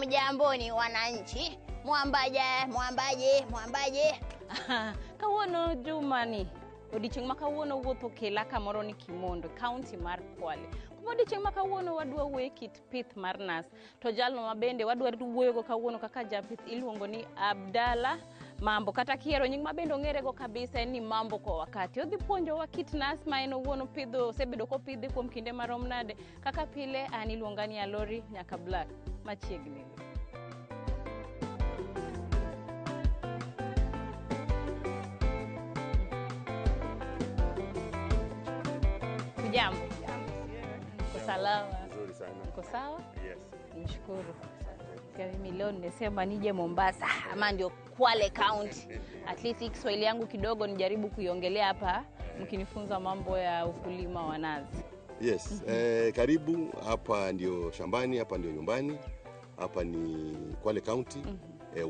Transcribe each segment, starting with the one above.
Hamjamboni wananchi, mwambaje, mwambaje, mwambaje. Kawuono jumani odiochieng' ma kawuono wuotho kela kamoro ni Kimondo, kaunti mar Kwale. Kuma odiochieng' ma kawuono wadwa wuoye kit pith mar nas. To jalno mabende wadwa wuoyogo kawuono kaka japith iluongo ni Abdalla Mambo. Kata kiero nying mabende ong'erego kabisa en ni Mambo kwa wakati. Odhi puonjowa kit nas ma en owuon opidho, osebedo kopidhe kuom kinde marom nade. Kaka pile an iluonga ni Alori Nyaka Black machiegni. Jambo. Uko salama? Nzuri sana. Uko sawa? Yes. Nishukuru. Pia mimi leo nimesema nije Mombasa ama ndio Kwale County. At least hii Kiswahili yangu kidogo nijaribu kuiongelea hapa mkinifunza mambo ya ukulima wa nazi. Yes, karibu hapa ndio shambani, hapa ndio nyumbani. Hapa ni Kwale County.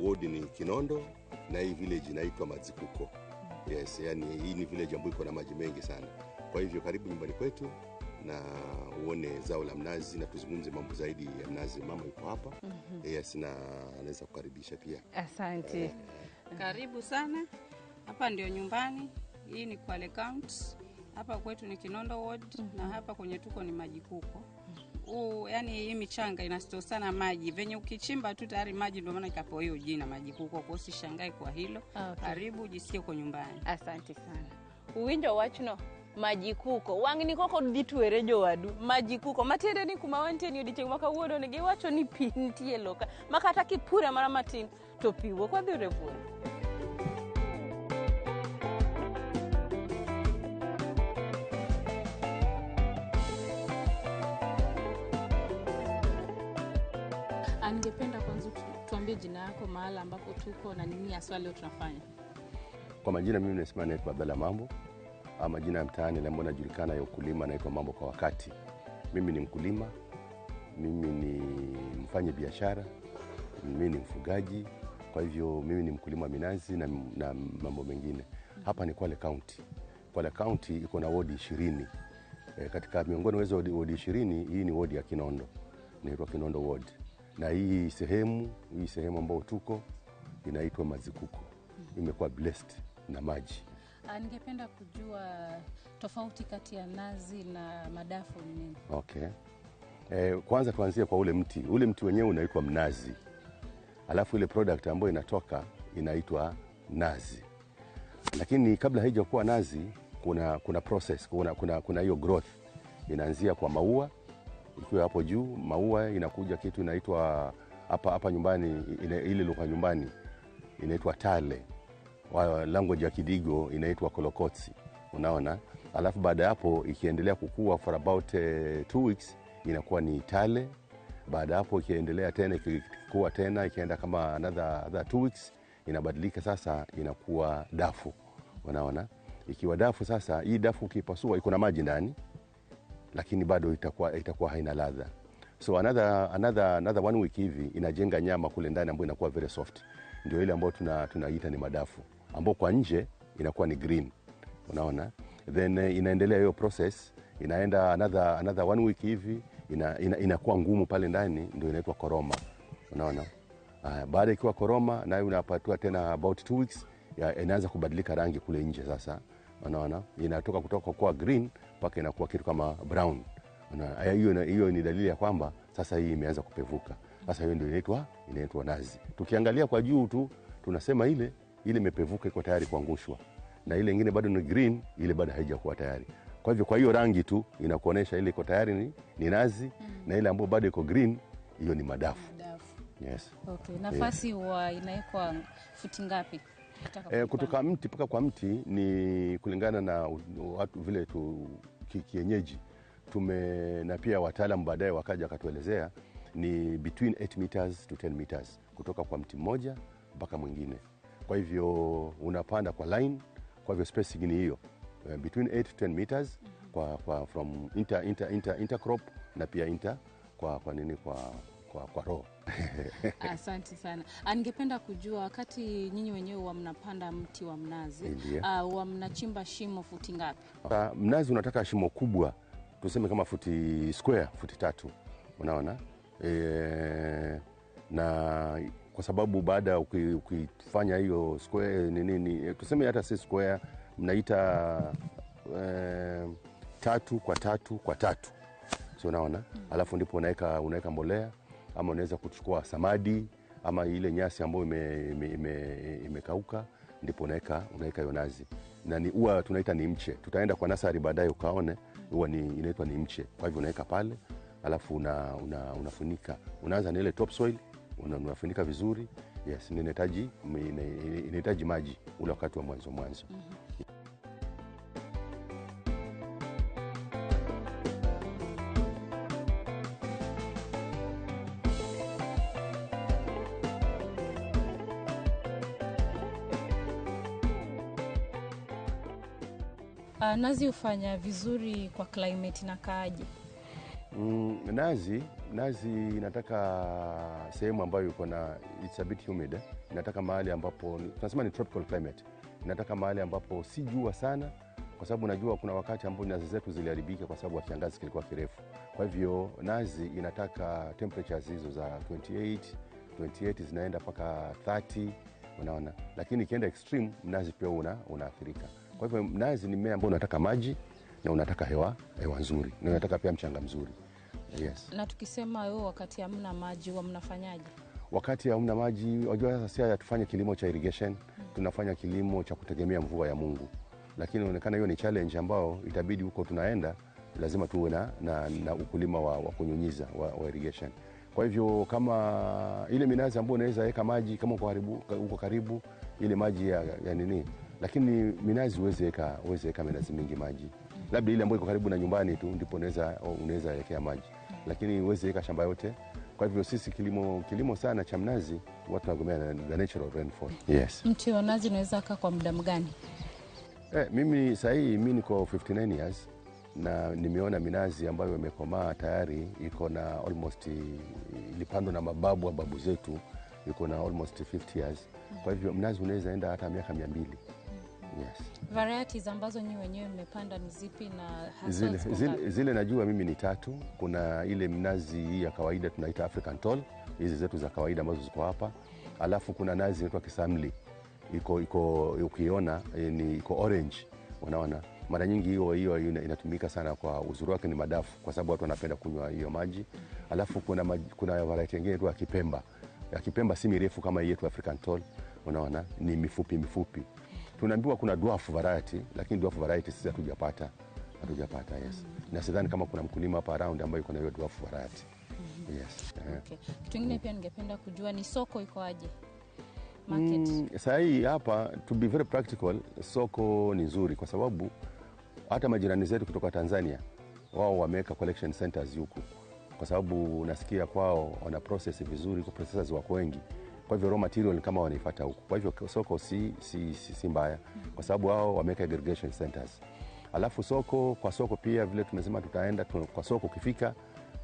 Ward ni Kinondo na hii village inaitwa Mazikuko. Yes, yani hii ni village ambayo iko na maji mengi sana. Kwa hivyo karibu nyumbani kwetu na uone zao la mnazi na tuzungumze mambo zaidi ya mnazi. Mama yuko hapa. Yes, na anaweza kukaribisha pia. Asante. Karibu sana. Hapa ndio nyumbani. Hii ni Kwale County. Hapa kwetu ni Kinondo Ward na hapa kwenye tuko ni Majikuko. Yani hii michanga inastore sana maji. Venye ukichimba tu tayari maji, ndio maana ikapewa hiyo jina Majikuko. Kwa hiyo usishangae kwa hilo. Okay. Karibu jisikie uko nyumbani. Asante sana. Uwinjo wachno Majikuko wang'ni koko dhi twere jowadu Majikuko matiende ni kuma wantie ni odiochieng' ma kawuono ni giwacho ni pi nitie loka ma kata kipure mana matin to pi wuok. Wadhi ure puodho. Ningependa kwanza tuambie jina yako, mahala ambapo tuko na nini haswa leo tunafanya. Kwa majina mimi nasema naitwa Abdalla Mambo. Ama jina ya mtaani ambayo najulikana ya ukulima naitwa Mambo kwa wakati. Mimi ni mkulima, mimi ni mfanya biashara, mimi ni mfugaji. Kwa hivyo mimi ni mkulima minazi na mambo mengine. Hapa ni Kwale County. Kwale County iko na wodi 20. Katika miongoni mwa hizo wodi 20, hii ni wodi ya Kinondo. Inaitwa Kinondo Ward. Na hii sehemu ambayo tuko inaitwa Mazikuko. Imekuwa blessed na maji. Ningependa kujua tofauti kati ya nazi na madafu ni nini? Okay. Kwanza tuanzie kwa ule mti. Ule mti wenyewe unaitwa mnazi. Alafu ile product ambayo inatoka inaitwa nazi. Lakini kabla haijakuwa nazi kuna process, kuna hiyo growth. Inaanzia kwa maua, ikiwa hapo juu maua inakuja kitu inaitwa hapa nyumbani, ile lugha nyumbani inaitwa tale. Language ya Kidigo inaitwa kolokotsi, unaona. Alafu baada hapo ikiendelea kukua for about 2 weeks inakuwa ni tale. Baada hapo ikiendelea tena ikikua tena ikienda kama another 2 weeks inabadilika sasa inakuwa dafu, unaona. Ikiwa dafu sasa, hii dafu ukipasua iko na maji ndani lakini bado itakuwa haina ladha. So another 1 week hivi inajenga nyama kule ndani ambayo inakuwa very soft. Ndio ile ambayo tunaita ni madafu, ambayo kwa nje inakuwa ni green, unaona. Then inaendelea hiyo process, inaenda another 1 week hivi inakuwa ngumu pale ndani, ndio inaitwa koroma, unaona. Baada ikiwa koroma nayo unapatiwa tena about 2 weeks inaanza kubadilika rangi kule nje sasa, unaona. Inatoka kutoka kwa green mpaka inakuwa kitu kama brown. Unaona, hiyo ni dalili ya kwamba sasa hii imeanza kupevuka. Sasa hiyo ndio inaitwa nazi. Tukiangalia kwa juu tu tunasema ile imepevuka iko tayari kuangushwa, na ile nyingine bado ni green, ile bado haijakuwa tayari. Kwa hivyo kwa hiyo rangi tu inakuonesha ile iko tayari ni nazi, na ile ambayo bado iko green hiyo ni madafu. Yes. Okay, nafasi huwa inawekwa futi ngapi? Kutoka mti mpaka kwa mti ni kulingana na watu vile tu kienyeji na pia wataalamu baadaye wakaja wakatuelezea ni between 8 meters to 10 meters kutoka kwa mti mmoja mpaka mwingine. Kwa hivyo unapanda kwa line, kwa hivyo spacing ni hiyo between 8 to 10 meters kwa from intercrop na pia inter kwa nini kwa row. Asante sana. Ningependa kujua wakati nyinyi wenyewe wa mnapanda mti wa mnazi, wa mnachimba shimo futi ngapi? Mnazi unataka shimo kubwa, tuseme kama futi square, futi 3. Unaona? Na kwa sababu baada ukifanya hiyo square nini, tuseme hata si square, mnaita 3 kwa 3 kwa 3, sio? Unaona? Alafu ndipo unaweka mbolea, ama unaweza kuchukua samadi ama ile nyasi ambayo imekauka, ndipo unaweka hiyo nazi. Na ni huwa tunaita ni mche. Tutaenda kwa nasari baadaye ukaone, huwa ni inaitwa ni mche. Kwa hivyo unaweka pale, alafu unafunika. Unaanza na ile topsoil, unafunika vizuri. Yes, inahitaji maji ule wakati wa mwanzo. Nazi hufanya vizuri kwa climate na kaaje? Nazi inataka sehemu ambayo iko na, it's a bit humid. Inataka mahali ambapo tunasema ni tropical climate. Inataka mahali ambapo si jua sana, kwa sababu unajua kuna wakati ambapo nazi zetu ziliharibika kwa sababu kiangazi kilikuwa kirefu. Kwa hivyo nazi inataka temperatures hizo za 28 zinaenda mpaka 30, unaona. Lakini ikienda extreme mnazi pia unaathirika. Kwa hivyo mnazi ni mmea ambao unataka maji na unataka hewa nzuri, na unataka pia mchanga mzuri. Yes. Na tukisema wewe wakati hamna maji huwa mnafanyaje? Wakati hamna maji, unajua sasa si hatufanye kilimo cha irrigation, tunafanya kilimo cha kutegemea mvua ya Mungu. Lakini inaonekana hiyo ni challenge ambao itabidi huko tunaenda lazima tuwe na ukulima wa kunyunyiza wa irrigation. Kwa hivyo kama ile minazi ambayo unaweza weka maji kama uko karibu ile maji ya nini, lakini minazi huwezi weka minazi mingi maji. Labda ile ambayo iko karibu na nyumbani tu ndipo unaweza wekea maji, lakini huwezi weka shamba yote. Kwa hivyo sisi kilimo sana cha mnazi watu tunategemea the natural rainfall. Yes. Mti wa nazi unaweza kaa kwa muda mgani? Mimi sasa hivi niko 59 years na nimeona minazi ambayo imekomaa tayari, iko na almost, ilipandwa na mababu wa babu zetu, iko na almost 50 years. Kwa hivyo mnazi unaweza enda hata miaka 200. Yes. Varieties ambazo nyinyi wenyewe mmepanda ni zipi na hasa zile najua mimi ni 3. Kuna ile mnazi hii ya kawaida tunaita African Tall, hizi zetu za kawaida ambazo ziko hapa. Alafu kuna nazi inaitwa Kisamli. Iko ukiona ni iko orange, unaona. Mara nyingi hiyo inatumika sana kwa uzuri wake ni madafu, kwa sababu watu wanapenda kunywa hiyo maji. Alafu kuna variety nyingine inaitwa Kipemba. Ya Kipemba si mirefu kama hii yetu African Tall, unaona, ni mifupi. Tunaambiwa kuna dwarf variety, lakini dwarf variety sisi hatujapata. Yes. Na sidhani kama kuna mkulima hapa around ambaye yuko na hiyo dwarf variety. Yes. Okay. Kitu kingine pia ningependa kujua ni soko iko aje? Market. Sasa hii hapa, to be very practical, soko ni nzuri kwa sababu hata majirani zetu kutoka Tanzania wao wameweka collection centers huku, kwa sababu nasikia kwao wana process vizuri, kwa processors wako wengi. Kwa hivyo raw material kama wanaifuata huku. Kwa hivyo soko si mbaya kwa sababu wao wameweka aggregation centers. Alafu soko kwa soko pia vile tumesema tutaenda kwa soko, ukifika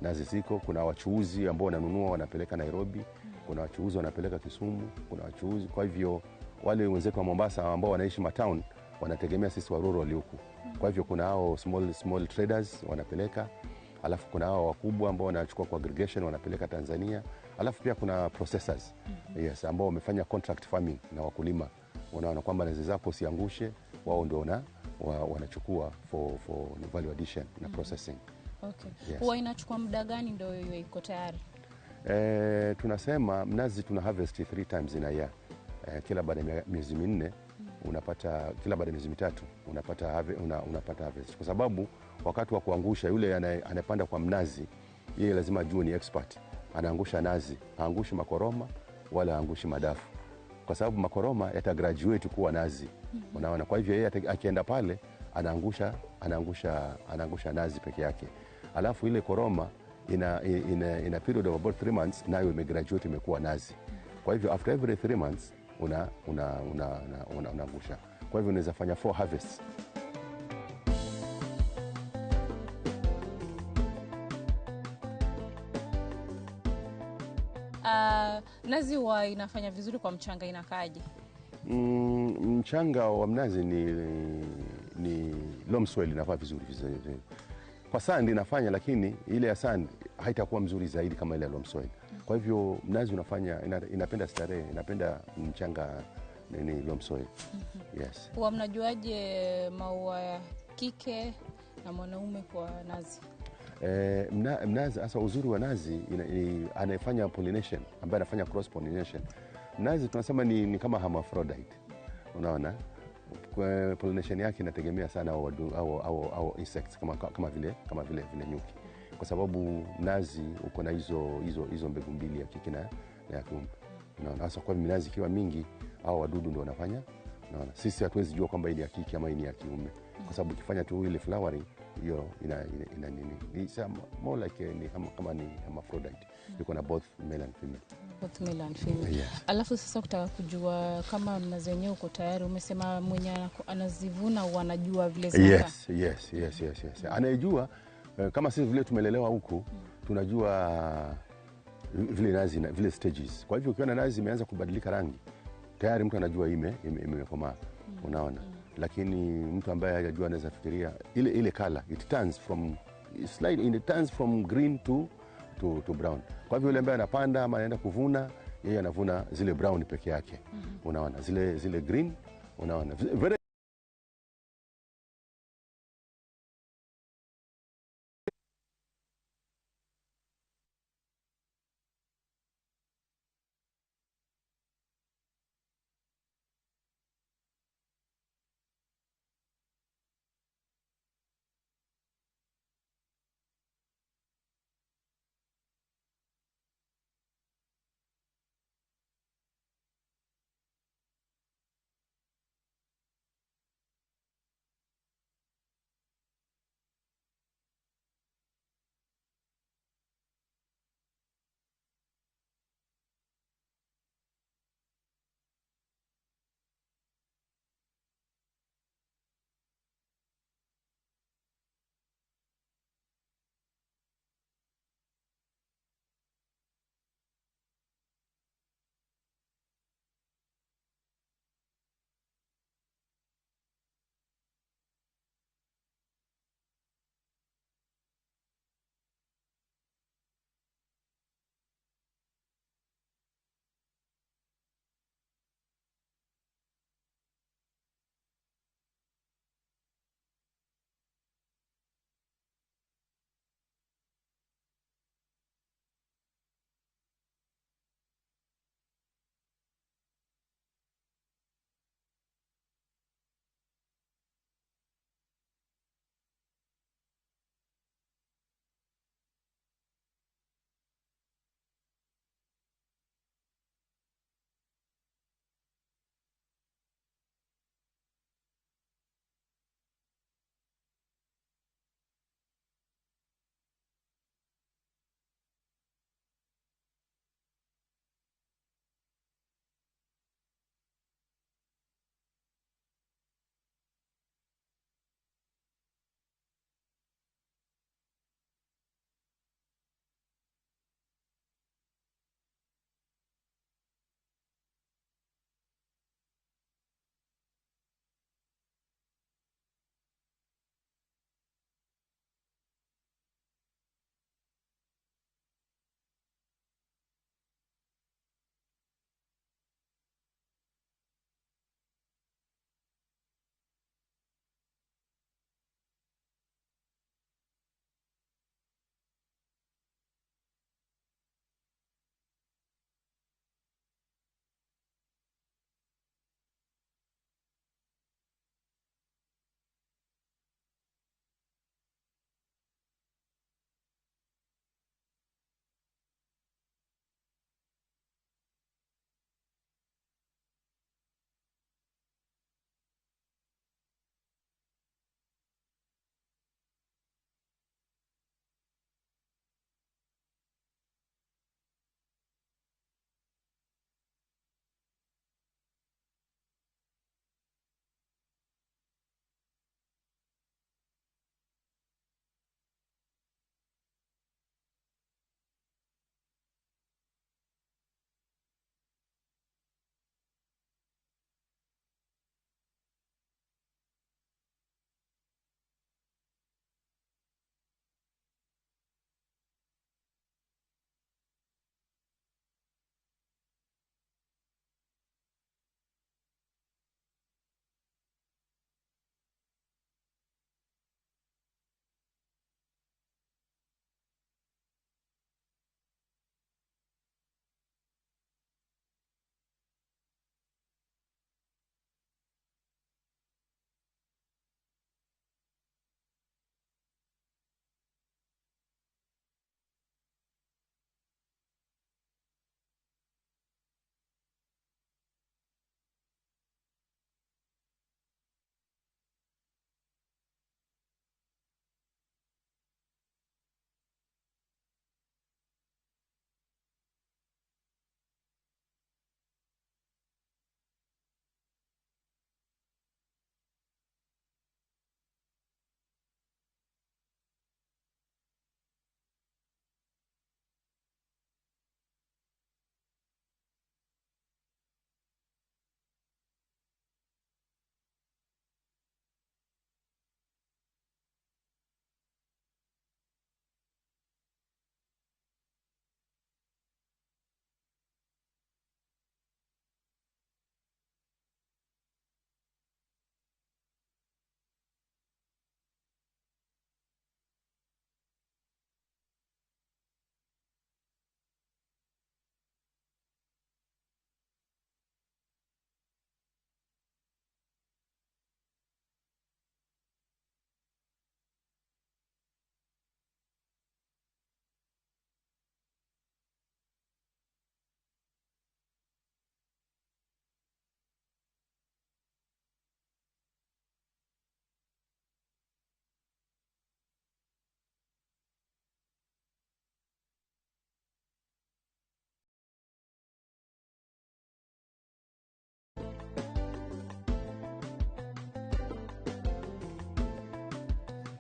nazi ziko, kuna wachuuzi ambao wananunua wanapeleka Nairobi, kuna wachuuzi wanapeleka Kisumu, kuna wachuuzi. Kwa hivyo wale wenzetu wa Mombasa ambao wanaishi matown wanategemea sisi wa rural huku. Kwa hivyo kuna hao small traders wanapeleka, alafu kuna hao wakubwa ambao wanachukua kwa aggregation wanapeleka Tanzania, alafu pia kuna processors. Yes, ambao wamefanya contract farming na wakulima. Unaona kwamba nazi zako usiangushe, wao ndio wanachukua for value addition na processing. Okay. Yes. Huwa inachukua muda gani ndio iwe iko tayari? Tunasema mnazi tuna harvest 3 times in a year. Kila baada ya miezi 4 unapata, kila baada ya miezi 3 unapata unapata harvest. Kwa sababu wakati wa kuangusha yule anapanda kwa mnazi, yeye lazima ajue ni expert. Anaangusha nazi, haangushi makoroma wala haangushi madafu. Kwa sababu makoroma yatagraduate kuwa nazi. Unaona, kwa hivyo yeye akienda pale anaangusha nazi peke yake. Alafu ile koroma ina period of about 3 months nayo imegraduate imekuwa nazi. Kwa hivyo after every 3 months unaangusha. Kwa hivyo unaweza fanya 4 harvests. Nazi huwa inafanya vizuri kwa mchanga inakaaje? Mchanga wa mnazi ni loam soil, inafaa vizuri. Kwa sand inafanya, lakini ile ya sand haitakuwa mzuri zaidi kama ile ya loam soil. Kwa hivyo mnazi unafanya inapenda starehe, inapenda mchanga nini, loam soil. Yes. Huwa mnajuaje maua ya kike na mwanaume kwa nazi? Mnazi hasa uzuri wa nazi anayefanya pollination, ambaye anafanya cross pollination. Nazi tunasema ni kama hermaphrodite. Unaona? Kwa pollination yake inategemea sana au insects kama vile nyuki. Kwa sababu nazi uko na hizo mbegu mbili, ya kike na ya kiume. Unaona? Hasa kwa minazi ikiwa mingi au wadudu ndio wanafanya. Unaona? Sisi hatuwezi jua kwamba hii ni ya kike ama hii ni ya kiume. Kwa sababu ukifanya tu ile flowering hiyo ina nini? Ni more like ni kama ni hermaphrodite. Yuko na both male and female. Both male and female. Yes. Alafu sasa kutaka kujua kama mnazi wenyewe uko tayari, umesema mwenye anazivuna wanajua vile zinakaa. Yes. Anayejua kama sisi vile tumelelewa huku, tunajua vile nazi vile stages. Kwa hivyo ukiona nazi imeanza kubadilika rangi, tayari mtu anajua imekomaa. Unaona? Lakini mtu ambaye hajajua anaweza fikiria ile color, it turns from slight, it turns from green to brown. Kwa hivyo yule ambaye anapanda ama anaenda kuvuna, yeye anavuna zile brown peke yake. Unaona? Zile green, unaona? Very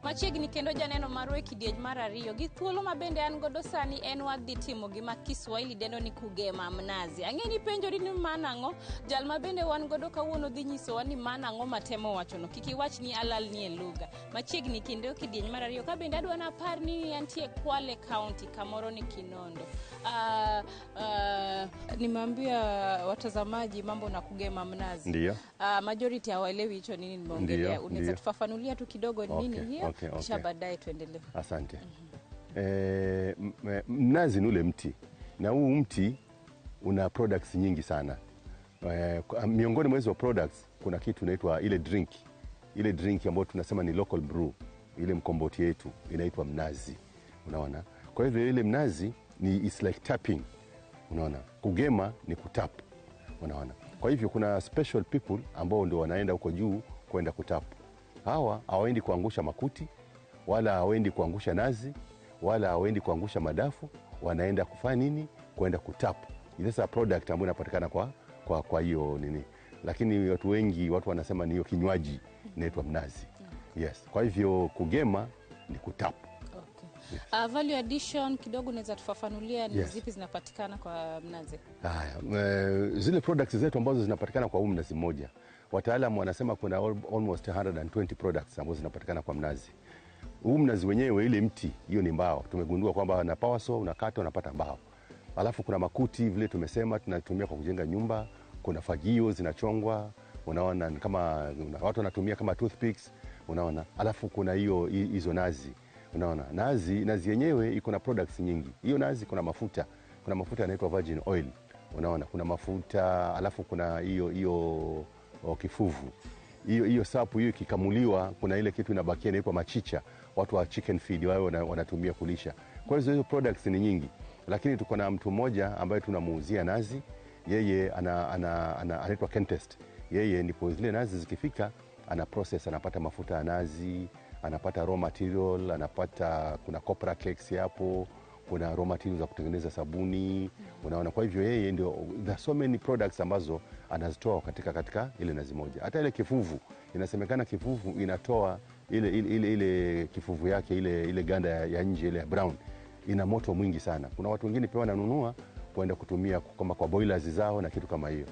Machiegni kendo janeno marwa e kidieny mar ariyo gi thuolo ma bende an godo sani en wadhi timo gima Kiswahili dendo ni kugema mnazi. Ang'e ni penjori ni mano ang'o? Jal ma bende wan godo kawuono dhi nyisowa ni mano ang'o matemo wachono. Kik iwach ni alal ni e lugha. Machiegni kendo kidieny mar ariyo ka bende adwa napar ni antie Kwale County kamoro ni Kinondo. Nimeambia watazamaji mambo na kugema mnazi. Ndio. Majority hawaelewi hicho nini nimeongelea. Unaweza tufafanulia tu kidogo nini hiyo? Kisha baadaye tuendelee. Asante. Mnazi ni ule mti, na huu mti una products nyingi sana. Miongoni mwa hizo products kuna kitu inaitwa ile drink. Ile drink ambayo tunasema ni local brew, ile mkomboti yetu inaitwa mnazi. Unaona? Kwa hivyo ile mnazi ni it's like tapping. Unaona? Kugema ni kutap. Unaona? Kwa hivyo kuna special people ambao ndio wanaenda huko juu kwenda kutap. Hawa hawaendi kuangusha makuti, wala hawaendi kuangusha nazi, wala hawaendi kuangusha madafu, wanaenda kufanya nini? Kwenda kutap. Sasa product ambayo inapatikana kwa hiyo nini. Lakini watu wengi watu wanasema ni hiyo kinywaji inaitwa mnazi. Yes. Kwa hivyo kugema ni kutap. Okay. Yes. Value addition kidogo unaweza tufafanulia ni zipi zinapatikana kwa mnazi? Haya, zile products zetu ambazo zinapatikana kwa huu mnazi mmoja. Wataalamu wanasema kuna almost 120 products ambazo zinapatikana kwa mnazi. Huu mnazi wenyewe ile mti, hiyo ni mbao. Tumegundua kwamba na power saw unakata unapata mbao. Alafu kuna makuti vile tumesema tunatumia kwa kujenga nyumba, kuna fagio zinachongwa, unaona kama watu wanatumia kama toothpicks, unaona. Alafu kuna hiyo hizo nazi. Unaona, nazi yenyewe iko na products nyingi. Hiyo nazi kuna mafuta. Kuna mafuta yanaitwa virgin oil. Unaona, kuna mafuta, alafu kuna hiyo kifuvu. Hiyo sapu hiyo ikikamuliwa kuna ile kitu inabakia inaitwa machicha. Watu wa chicken feed wao wanatumia kulisha. Kwa hiyo hizo products ni nyingi. Lakini tuko na mtu mmoja ambaye tunamuuzia nazi. Yeye anaitwa Kentest. Yeye ndipo zile nazi zikifika ana process, anapata mafuta ya nazi, anapata raw material, anapata kuna copra cakes hapo, kuna raw material za kutengeneza sabuni, unaona. Kwa hivyo yeye ndio there are so many products ambazo anazitoa katika ile nazi moja. Hata ile kifuvu, inasemekana kifuvu inatoa ile kifuvu yake ile ganda ya nje ile ya brown ina moto mwingi sana. Kuna watu wengine pia wananunua kwenda kutumia kama kwa boilers zao na kitu kama hiyo.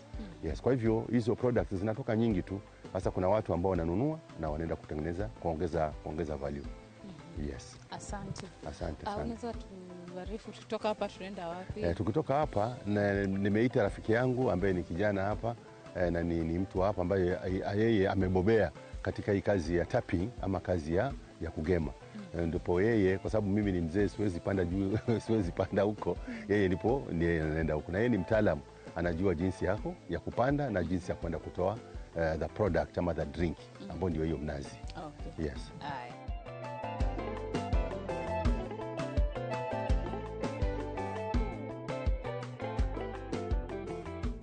Yes, kwa hivyo hizo products zinatoka nyingi tu. Sasa kuna watu ambao wananunua na wanaenda kutengeneza kuongeza value. Yes. Asante. Asante sana. Unaweza tuarifu tutoka hapa tunaenda wapi? Tukitoka hapa nimeita rafiki yangu ambaye ni kijana hapa na ni mtu hapa ambaye yeye amebobea katika hii kazi ya tapping ama kazi ya kugema. Ndipo yeye, kwa sababu mimi ni mzee siwezi panda juu, siwezi panda huko. Yeye ndipo ndiye anaenda huko. Na yeye ni mtaalamu, anajua jinsi yako ya kupanda na jinsi ya kwenda kutoa the product ama the drink ambayo ndio hiyo mnazi. Okay. Yes. Aye.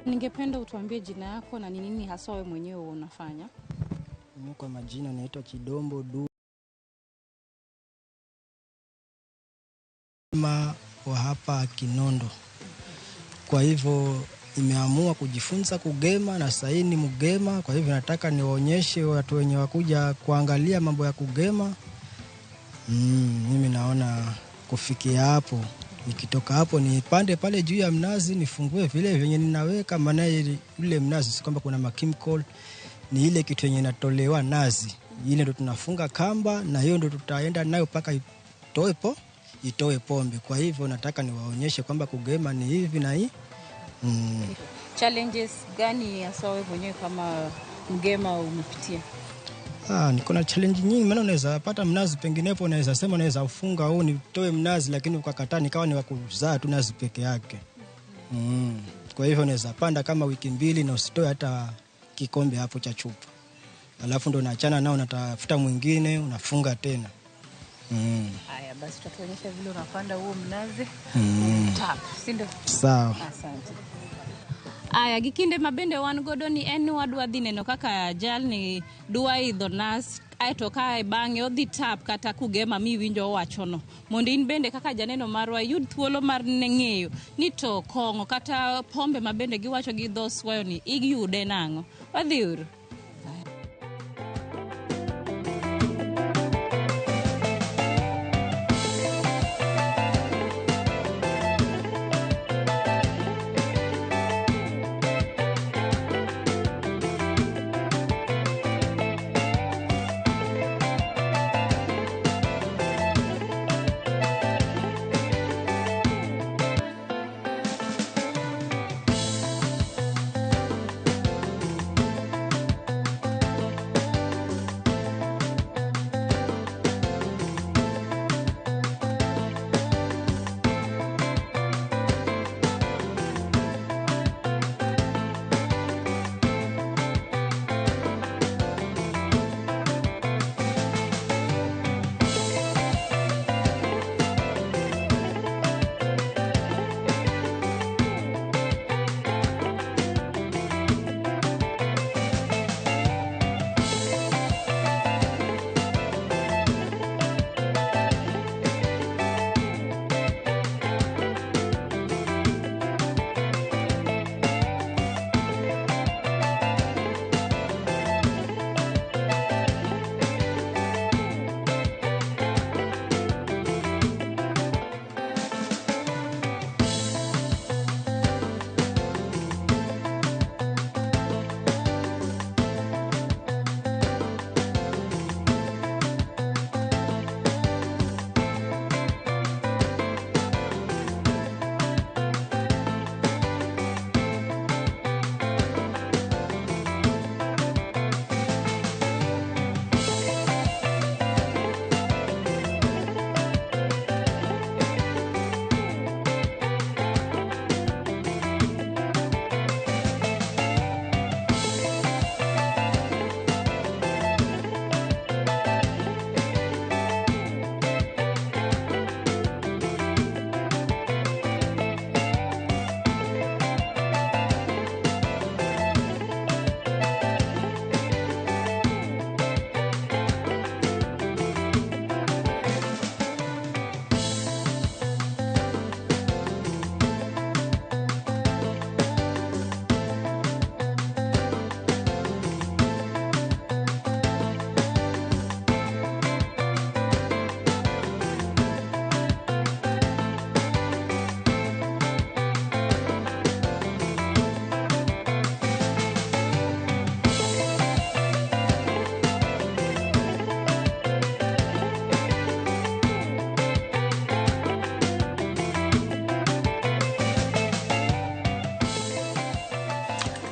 Ningependa utuambie jina yako na ni nini haswa wewe mwenyewe unafanya? Mimi kwa majina naitwa Chidombo Duma wa hapa Kinondo. Kwa hivyo nimeamua kujifunza kugema na sasa ni mgema. Kwa hivyo nataka niwaonyeshe watu wenye wakuja kuangalia mambo ya kugema. Mimi naona kufikia hapo, nikitoka hapo nipande pale juu ya mnazi nifungue vile vyenye ninaweka, maana yule mnazi si kwamba kuna chemical, ni ile kitu yenye inatolewa nazi. Ile ndo tunafunga kamba na hiyo ndo tutaenda nayo paka itoe pombe. Kwa hivyo nataka niwaonyeshe kwamba kugema ni hivi na hii. Challenges gani hasa wewe mwenyewe kama mgema umepitia? Niko na challenge nyingi, maana unaweza pata mnazi penginepo, unaweza sema unaweza ufunga huu nitoe mnazi, lakini ukakataa nikawa ni wakuzaa tu nazi peke yake. Kwa hivyo unaweza panda kama wiki mbili na usitoe hata kikombe hapo cha chupa. Alafu ndo unaachana nao, unatafuta mwingine, unafunga tena. Haya basi tutatuonyesha vile unapanda huo mnazi. Tap, si ndio? Sawa. Asante. Aya, gikinde mabende wan godo ni en wadwa dhi neno kaka jalni dwa idho nas aeto kae bang'e odhi tap kata kugema miwinjo owachono, mondo in bende kaka janeno marwa iyud thuolo mar ng'eyo ni to kong'o kata pombe mabende giwacho gi dho swayo ni iyude nang'o. Wadhi uru.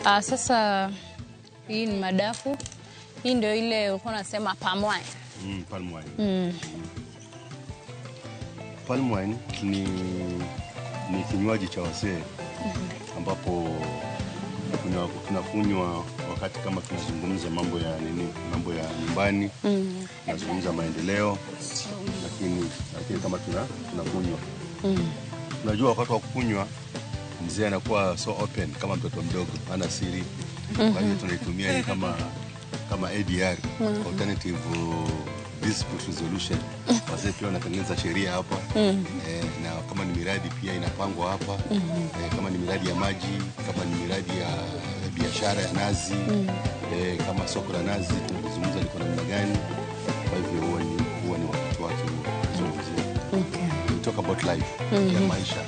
Sasa hii ni madafu. Hii ndio ile ulikuwa unasema palm wine. Palm wine. Palm wine ni kinywaji cha wazee ambapo tunakunywa wakati kama tunazungumza mambo ya nini, mambo ya nyumbani, tunazungumza maendeleo, lakini kama tunakunywa. Unajua wakati wa kukunywa mzee anakuwa so open kama mtoto mdogo, hana siri. Kwa hiyo tunaitumia hii kama ADR, alternative dispute resolution. Wazee pia wanatengeneza sheria hapa. Na kama ni miradi pia inapangwa hapa. Kama ni miradi ya maji, kama ni miradi ya biashara ya nazi, kama soko la nazi tunalizungumza liko namna gani. Kwa hivyo huwa ni wakati wake huo kuzungumzia. We talk about life, ya maisha.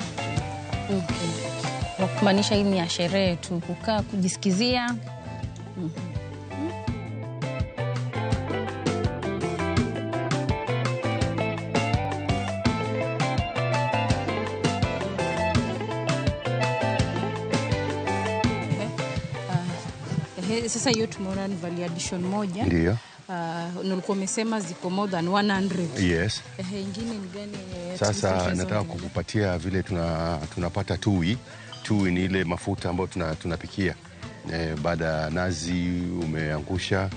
Kwa kumaanisha hii ni ya sherehe tu, kukaa kujisikizia. Sasa hiyo tumeona ni value addition moja. Ndio. Nilikuwa umesema ziko more than 100. Yes. Ingine ni gani yenye Sasa nataka kukupatia vile tunapata tui. Tui ni ile mafuta ambayo tunapikia. Baada ya nazi umeangusha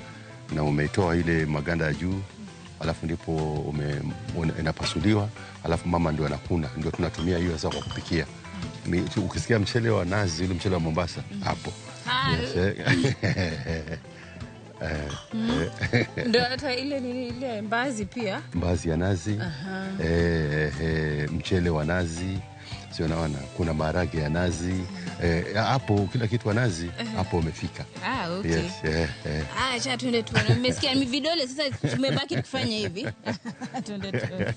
na umetoa ile maganda ya juu, alafu ndipo inapasuliwa, alafu mama ndio anakuna, ndio tunatumia hiyo sasa kwa kupikia. Ukisikia mchele wa nazi, ule mchele wa Mombasa hapo. Yes. Ndio hata ile nini, ile mbazi pia. Mbazi ya nazi, mchele wa nazi, sio naona kuna maharage ya nazi, hapo kila kitu wa nazi hapo umefika. Okay. Yes, Acha tuende tuone. Nimesikia vidole sasa tumebaki tukifanya hivi. Tuende tuone.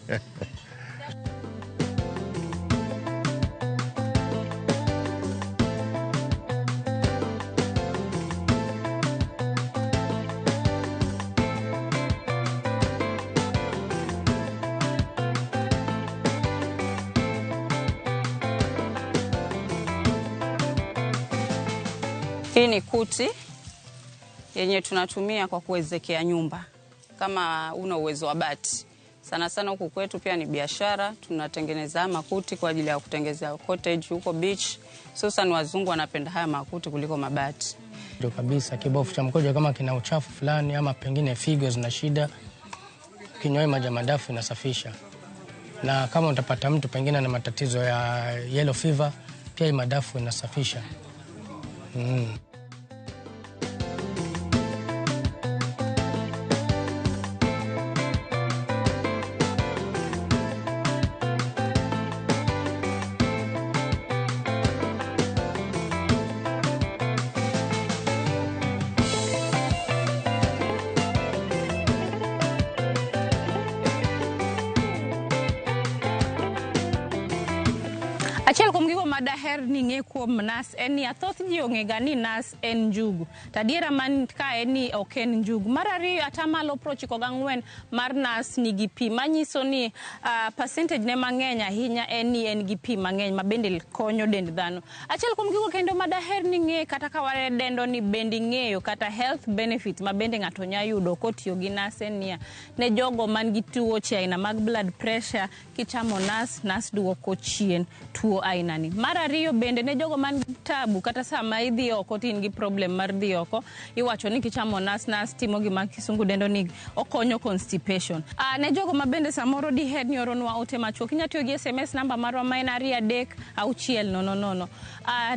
Hii ni kuti yenye tunatumia kwa kuwezekea nyumba kama una uwezo wa bati. Sana sana huku kwetu pia ni biashara, tunatengeneza makuti kwa ajili ya kutengezea cottage huko beach. Hususan wazungu wanapenda haya makuti kuliko mabati. Ndio kabisa, kibofu cha mkojo kama kina uchafu fulani ama pengine figo zina shida, kinywa maji ya madafu inasafisha. Na kama utapata mtu pengine ana matatizo ya yellow fever, pia hii madafu inasafisha. Achiel kuom gigo madaher ni ng'e kuom nas en ni thoth ji ong'e ga ni nas en njugu. To adiera man ka en ni ok en njugu. Mar ariyo, atamalo 94 mar nas nigi pi, manyiso ni percentage ne mang'eny ahinya en ni en gi pi mang'eny ma bende konyo dend dhano. Achiel kuom gigo kendo madaher ni ng'e kata ka wadendo ni bende ing'eyo kata health benefit ma bende ng'ato nya yudo kotiyo gi nas en niya, ne jogo man gi tuoche aina mag blood pressure, kichamo nas, nas duoko chien tuo aina ni. Mar ariyo bende ne jogo man gi tabu kata sama idhi oko to in gi problem mar dhi oko, iwacho ni kichamo nas, nas timo gima kisungu dendo ni okonyo constipation. Ne jogo ma bende samoro diher ni oronwa ote machuok, inya tiyo gi SMS namba marwa ma en 2 3 6 0 0.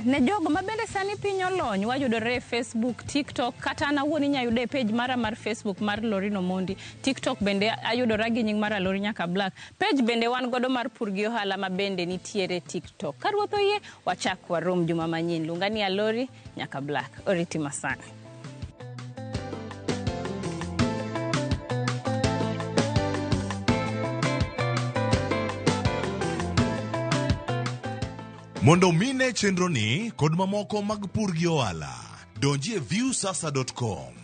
Ne jogo ma bende sani piny olony, wayudore e Facebook, TikTok, kata an awuon inya yude e page mara mar Facebook mar Lorino Mondi. TikTok bende ayudora gi nying mar Lori Nyaka Black. Page bende wan godo mar pur gi ohala ma bende nitiere TikTok. Ka ruoth oyie, wachak warom juma manyien. Luonga ni Alori Nyaka Black. Oriti masana. Mondo mine chenro ni kod mamoko mag pur gi ohala, donji e viewsasa.com.